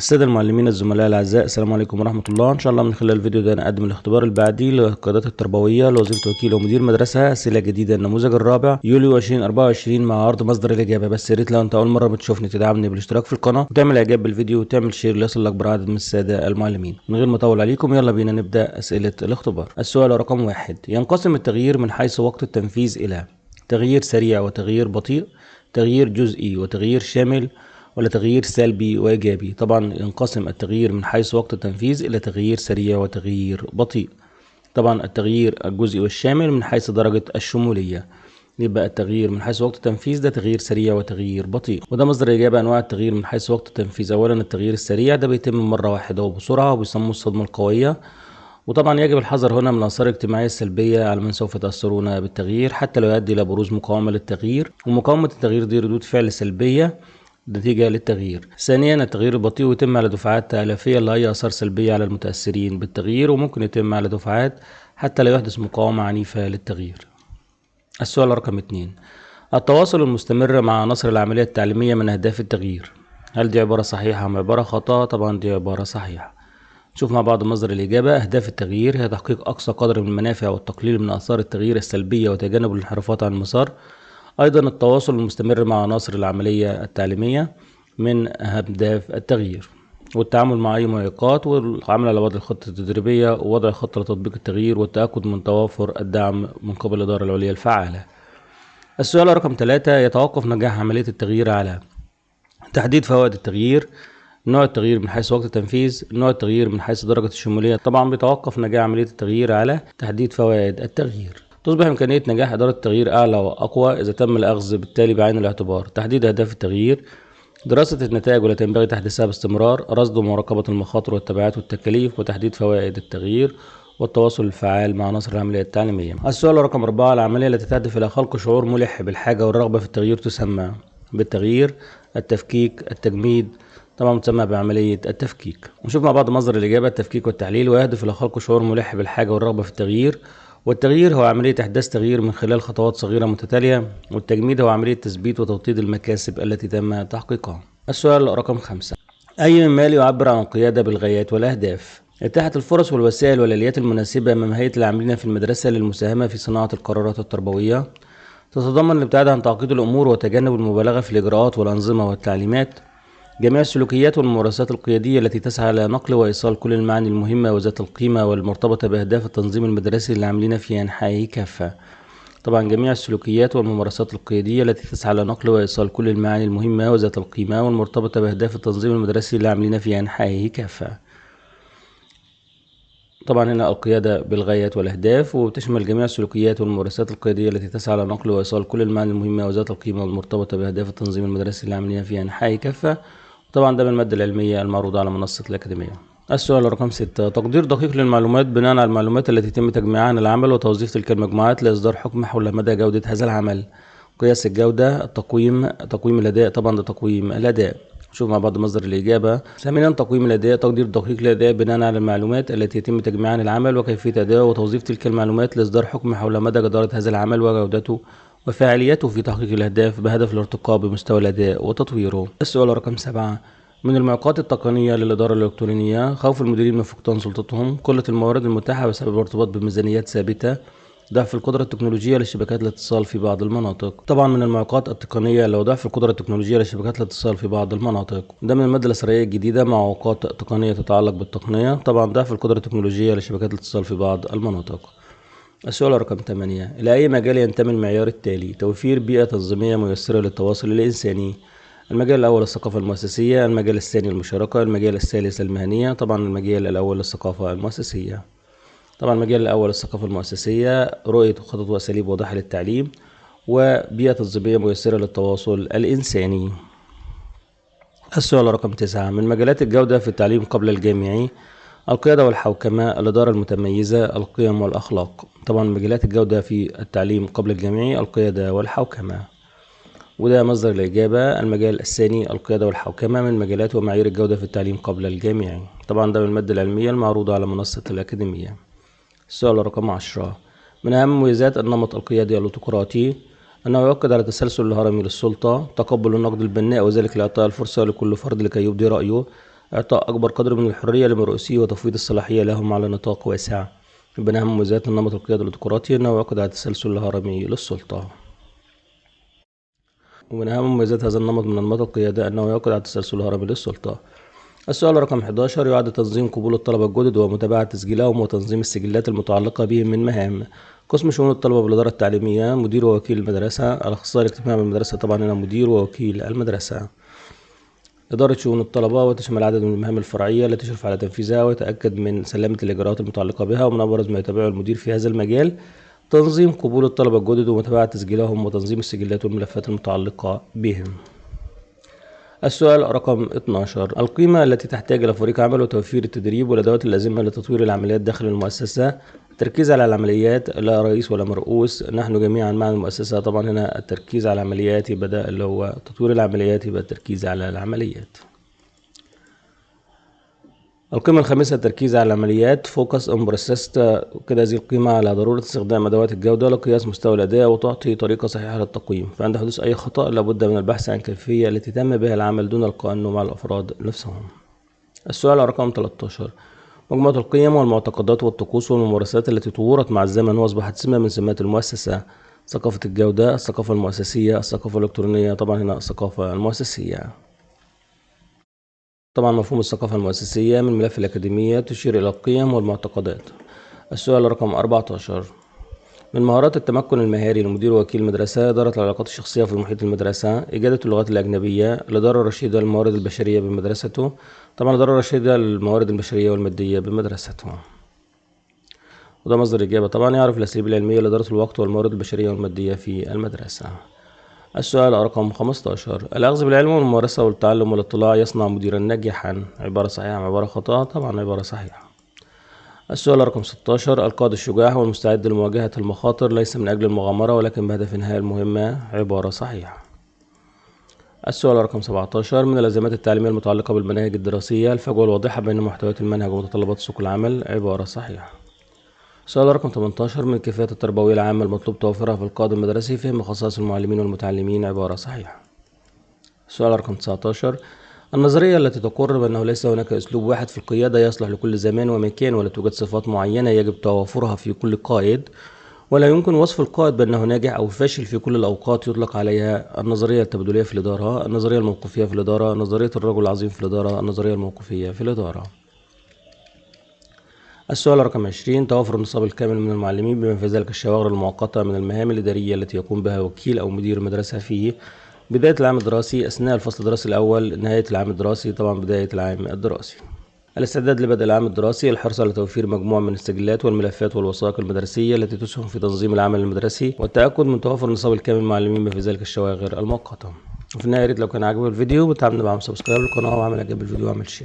السادة المعلمين الزملاء الأعزاء، السلام عليكم ورحمة الله. إن شاء الله من خلال الفيديو ده نقدم الاختبار البعدي للقيادات التربوية لوظيفة وكيل ومدير مدرسة. أسئلة جديدة، النموذج الرابع يوليو 2024 مع عرض مصدر الإجابة. بس يا ريت لو أنت أول مرة بتشوفني تدعمني بالاشتراك في القناة وتعمل إعجاب بالفيديو وتعمل شير ليصل لأكبر عدد من السادة المعلمين. من غير ما أطول عليكم يلا بينا نبدأ أسئلة الاختبار. السؤال رقم 1: ينقسم التغيير من حيث وقت التنفيذ إلى تغيير سريع وتغيير بطيء، تغيير جزئي وتغيير شامل، ولا تغيير سلبي وإيجابي؟ طبعا ينقسم التغيير من حيث وقت التنفيذ إلى تغيير سريع وتغيير بطيء. طبعا التغيير الجزئي والشامل من حيث درجة الشمولية. يبقى التغيير من حيث وقت التنفيذ ده تغيير سريع وتغيير بطيء. وده مصدر الإجابة. أنواع التغيير من حيث وقت التنفيذ: أولا التغيير السريع، ده بيتم مرة واحدة وبسرعة وبيسموه الصدمة القوية. وطبعا يجب الحذر هنا من الآثار الاجتماعية السلبية على من سوف يتأثرون بالتغيير حتى لو يؤدي إلى بروز مقاومة للتغيير، ومقاومة التغيير دي ردود فعل سلبية نتيجة للتغيير. ثانيا التغيير البطيء يتم على دفعات تآلفية لا أي آثار سلبية على المتأثرين بالتغيير، وممكن يتم على دفعات حتى لا يحدث مقاومة عنيفة للتغيير. السؤال رقم 2: التواصل المستمر مع عناصر العملية التعليمية من أهداف التغيير. هل دي عبارة صحيحة أم عبارة خطأ؟ طبعا دي عبارة صحيحة. نشوف مع بعض مصدر الإجابة. أهداف التغيير هي تحقيق أقصى قدر من المنافع والتقليل من آثار التغيير السلبية وتجنب الانحرافات عن المسار. أيضا التواصل المستمر مع عناصر العملية التعليمية من أهداف التغيير، والتعامل مع أي معيقات، والعمل على وضع الخطة التدريبية ووضع خطة لتطبيق التغيير، والتأكد من توافر الدعم من قبل الإدارة العليا الفعالة. السؤال رقم 3: يتوقف نجاح عملية التغيير على تحديد فوائد التغيير، نوع التغيير من حيث وقت التنفيذ، نوع التغيير من حيث درجة الشمولية. طبعا بيتوقف نجاح عملية التغيير على تحديد فوائد التغيير. تصبح إمكانية نجاح إدارة التغيير أعلى وأقوى إذا تم الأخذ بالتالي بعين الاعتبار: تحديد أهداف التغيير، دراسة النتائج والتي ينبغي تحديثها باستمرار، رصد ومراقبة المخاطر والتبعات والتكاليف، وتحديد فوائد التغيير، والتواصل الفعال مع عناصر العملية التعليمية. السؤال رقم 4: العملية التي تهدف إلى خلق شعور ملح بالحاجة والرغبة في التغيير تسمى بالتغيير، التفكيك، التجميد. طبعا تسمى بعملية التفكيك. نشوف مع بعض مصدر الإجابة. التفكيك والتحليل، ويهدف إلى خلق شعور ملح بالحاجة والرغبة في التغيير. والتغيير هو عملية إحداث تغيير من خلال خطوات صغيرة متتالية. والتجميد هو عملية تثبيت وتوطيد المكاسب التي تم تحقيقها. السؤال رقم 5: أي مما يعبر عن القيادة بالغايات والأهداف؟ إتاحة الفرص والوسائل والآليات المناسبة أمام هيئة العاملين في المدرسة للمساهمة في صناعة القرارات التربوية. تتضمن الابتعاد عن تعقيد الأمور وتجنب المبالغة في الإجراءات والأنظمة والتعليمات. جميع السلوكيات والممارسات القيادية التي تسعى إلى نقل وإيصال كل المعاني المهمة وذات القيمة والمرتبطة بأهداف التنظيم المدرسي للعاملين في أنحائه كافة. طبعا جميع السلوكيات والممارسات القيادية التي تسعى إلى نقل وإيصال كل المعاني المهمة وذات القيمة والمرتبطة بأهداف التنظيم المدرسي للعاملين في أنحائه كافة. طبعا هنا القيادة بالغايات والأهداف، وتشمل جميع السلوكيات والممارسات القيادية التي تسعى إلى نقل وإيصال كل المعاني المهمة وذات القيمة والمرتبطة بأهداف التنظيم المدرسي للعاملين في أنحائه كافة. طبعا ده من المادة العلمية المعروضة على منصة الأكاديمية. السؤال رقم 6: تقدير دقيق للمعلومات بناء على المعلومات التي يتم تجميعها عن العمل وتوظيف تلك المجموعات لإصدار حكم حول مدى جودة هذا العمل. قياس الجودة، تقويم الأداء. طبعا ده تقويم الأداء. نشوف مع بعض مصدر الإجابة. ثانيا تقويم الأداء، تقدير دقيق للأداء بناء على المعلومات التي يتم تجميعها عن العمل وكيفية أدائه وتوظيف تلك المعلومات لإصدار حكم حول مدى جدارة هذا العمل وجودته وفاعليته في تحقيق الأهداف بهدف الارتقاء بمستوى الأداء وتطويره. السؤال رقم 7: من المعوقات التقنية للإدارة الإلكترونية خوف المديرين من فقدان سلطتهم، قلة الموارد المتاحة بسبب الارتباط بميزانيات ثابتة، ضعف القدرة التكنولوجية لشبكات الاتصال في بعض المناطق. طبعا من المعوقات التقنية لو ضعف القدرة التكنولوجية لشبكات الاتصال في بعض المناطق. ده من المادة الأسرية الجديدة، معوقات تقنية تتعلق بالتقنية. طبعا ضعف القدرة التكنولوجية لشبكات الاتصال في بعض المناطق. السؤال رقم 8: إلى أي مجال ينتمي المعيار التالي؟ توفير بيئة تنظيمية ميسرة للتواصل الإنساني. المجال الأول الثقافة المؤسسية، المجال الثاني المشاركة، المجال الثالث المهنية. طبعا المجال الأول الثقافة المؤسسية. طبعا المجال الأول الثقافة المؤسسية، رؤية خطط وأساليب واضحة للتعليم، وبيئة تنظيمية ميسرة للتواصل الإنساني. السؤال رقم 9: من مجالات الجودة في التعليم قبل الجامعي: القيادة والحوكمة، الإدارة المتميزة، القيم والأخلاق. طبعا مجالات الجودة في التعليم قبل الجامعي القيادة والحوكمة. وده مصدر الإجابة. المجال الثاني القيادة والحوكمة من مجالات ومعايير الجودة في التعليم قبل الجامعي. طبعا ده من المادة العلمية المعروضة على منصة الأكاديمية. السؤال رقم 10: من أهم مميزات النمط القيادي الاوتقراطي أنه يؤكد على التسلسل الهرمي للسلطة، تقبل النقد البناء وذلك لإعطاء الفرصة لكل فرد لكي يبدي رأيه، إعطاء أكبر قدر من الحرية لمرؤوسيه وتفويض الصلاحية لهم على نطاق واسع. من أهم مميزات النمط القيادي الديمقراطي أنه يعقد على التسلسل الهرمي للسلطة. ومن أهم مميزات هذا النمط من أنماط القيادة أنه يعقد على التسلسل الهرمي للسلطة. السؤال رقم 11، يعد تنظيم قبول الطلبة الجدد ومتابعة تسجيلهم وتنظيم السجلات المتعلقة بهم من مهام قسم شؤون الطلبة بالإدارة التعليمية، مدير ووكيل المدرسة. الأخصائي الاجتماعي بالمدرسة طبعا هنا مدير ووكيل المدرسة. إدارة شؤون الطلبة وتشمل عدد من المهام الفرعية التي تشرف على تنفيذها ويتأكد من سلامة الإجراءات المتعلقة بها، ومن أبرز ما يتابعه المدير في هذا المجال تنظيم قبول الطلبة الجدد ومتابعة تسجيلهم وتنظيم السجلات والملفات المتعلقة بهم. السؤال رقم 12، القيمة التي تحتاج إلى فريق عمل وتوفير التدريب والأدوات اللازمة لتطوير العمليات داخل المؤسسة. التركيز على العمليات، لا رئيس ولا مرؤوس، نحن جميعا مع المؤسسة. طبعا هنا التركيز على العمليات يبقى ده اللي هو تطوير العمليات، يبقى التركيز على العمليات. القيمة الخامسة التركيز على العمليات focus on process. كده هذه القيمة على ضرورة استخدام أدوات الجودة لقياس مستوى الأداء وتعطي طريقة صحيحة للتقييم، فعند حدوث أي خطأ لابد من البحث عن كيفية التي تم بها العمل دون إلقاء النوم على الأفراد نفسهم. السؤال رقم 13، مجموعة القيم والمعتقدات والطقوس والممارسات التي طورت مع الزمن وأصبحت سمة من سمات المؤسسة. ثقافة الجودة، الثقافة المؤسسية، الثقافة الإلكترونية. طبعا هنا الثقافة المؤسسية. طبعا مفهوم الثقافة المؤسسية من ملف الأكاديمية تشير إلى القيم والمعتقدات. السؤال رقم 14، من مهارات التمكن المهاري لمدير ووكيل المدرسة إدارة العلاقات الشخصية في محيط المدرسة، إجادة اللغات الأجنبية، الإدارة الرشيدة للموارد البشرية بمدرسته. طبعا الإدارة الرشيدة للموارد البشرية والمادية بمدرسته، وده مصدر إجابة. طبعا يعرف الأساليب العلمية لإدارة الوقت والموارد البشرية والمادية في المدرسة. السؤال رقم 15، الأخذ بالعلم والممارسة والتعلم والاطلاع يصنع مديرا ناجحا. عبارة صحيحة أم عبارة خطأ؟ طبعا عبارة صحيحة. السؤال رقم 16، القائد الشجاع هو المستعد لمواجهة المخاطر ليس من أجل المغامرة ولكن بهدف إنهاء المهمة. عبارة صحيحة. السؤال رقم 17، من الأزمات التعليمية المتعلقة بالمناهج الدراسية الفجوة الواضحة بين محتويات المنهج ومتطلبات سوق العمل. عبارة صحيحة. السؤال رقم 18، من الكفاءات التربوية العامة المطلوب توفيرها في القائد المدرسي فهم خصائص المعلمين والمتعلمين. عبارة صحيحة. السؤال رقم 19، النظرية التي تقر بأنه ليس هناك أسلوب واحد في القيادة يصلح لكل زمان ومكان، ولا توجد صفات معينة يجب توافرها في كل قائد، ولا يمكن وصف القائد بأنه ناجح أو فاشل في كل الأوقات، يطلق عليها النظرية التبادلية في الإدارة، النظرية الموقفية في الإدارة، نظرية الرجل العظيم في الإدارة، النظرية الموقفية في الإدارة. السؤال رقم 20، توافر النصاب الكامل من المعلمين بما في ذلك الشواغر المؤقتة من المهام الإدارية التي يقوم بها وكيل أو مدير المدرسة في بداية العام الدراسي، أثناء الفصل الدراسي الأول، نهاية العام الدراسي. طبعا بداية العام الدراسي. الاستعداد لبدء العام الدراسي، الحرص على توفير مجموعة من السجلات والملفات والوثائق المدرسية التي تسهم في تنظيم العمل المدرسي، والتأكد من توافر النصاب الكامل للمعلمين بما في ذلك الشواغر المؤقتة. وفي النهاية يا ريت لو كان عاجبك الفيديو بتعمل معاهم سبسكرايب للقناة واعمل إعجاب بالفيديو واعمل شير.